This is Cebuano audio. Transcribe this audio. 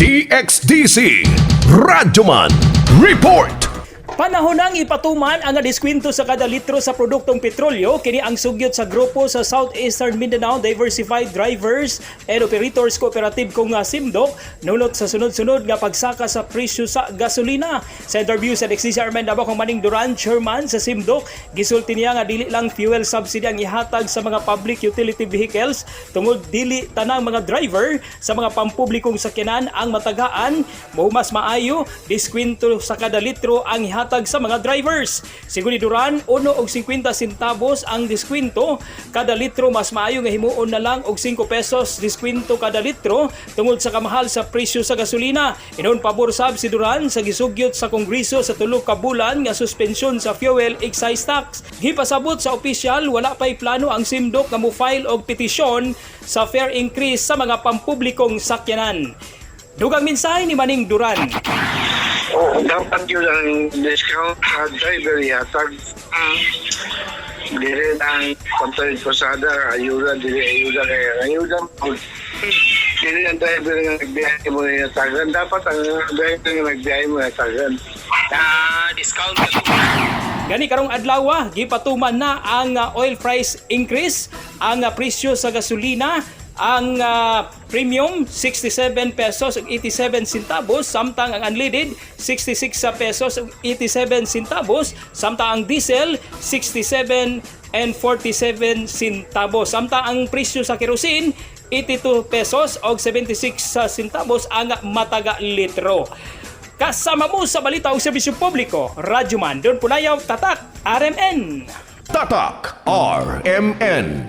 DXDC Radyoman Report. Panahon nang ipatuman ang diskwento sa kada litro sa produktong petrolyo. Kini ang sugyot sa grupo sa Southeastern Mindanao Diversified Drivers and Operators Cooperative kung nga SIMDOC nunot sa sunod-sunod nga pagsaka sa presyo sa gasolina. Sa interview sa DXDC Armen Davao kung Maning Duran, chairman sa SIMDOC, gisulti niya nga dili lang fuel subsidy ang ihatag sa mga public utility vehicles tungod dili tanang mga driver sa mga pampublikong sakyanan ang matagaan. Mo mas maayo diskwento sa kada litro ang ihatag sa mga drivers. Sigon ni Duran, 1 og 50 centavos ang diskwento kada litro. Mas maayo nga himuon na lang og 5 pesos diskwento kada litro tungod sa kamahal sa presyo sa gasolina. Inon pabor sab si Duran sa gisugyot sa Kongreso sa 3 ka bulan nga suspensyon sa fuel excise tax. Gipasabot sa opisyal, wala pay plano ang SIMDOC nga mo-file og petisyon sa fare increase sa mga pampublikong sakyanan. Dugang mensahe ni Maning Duran. Oo, dapat yun ang discount sa driver ihatag. Dili ang pantawid pasada, ayuda, dili ayuda kaya ayuda. Dili ang driver nga nagbiyahe mo ihatagan. Dapat ang driver nga nagbiyahe mo ihatagan. Ah, discount ka. Gani karong adlaw, gipatuman na ang oil price increase, ang presyo sa gasolina, ang premium 67 pesos ug 87 centavos, samtang ang unleaded 66 pesos ug 87 centavos, samtang ang diesel 67 and 47 centavos. Samtang ang presyo sa kerosene 82 pesos og 76 centavos ang mataga litro. Kasama mo sa balita o serbisyo publiko, Radyoman, Don Punayaw, Tatak, RMN. Tatak RMN.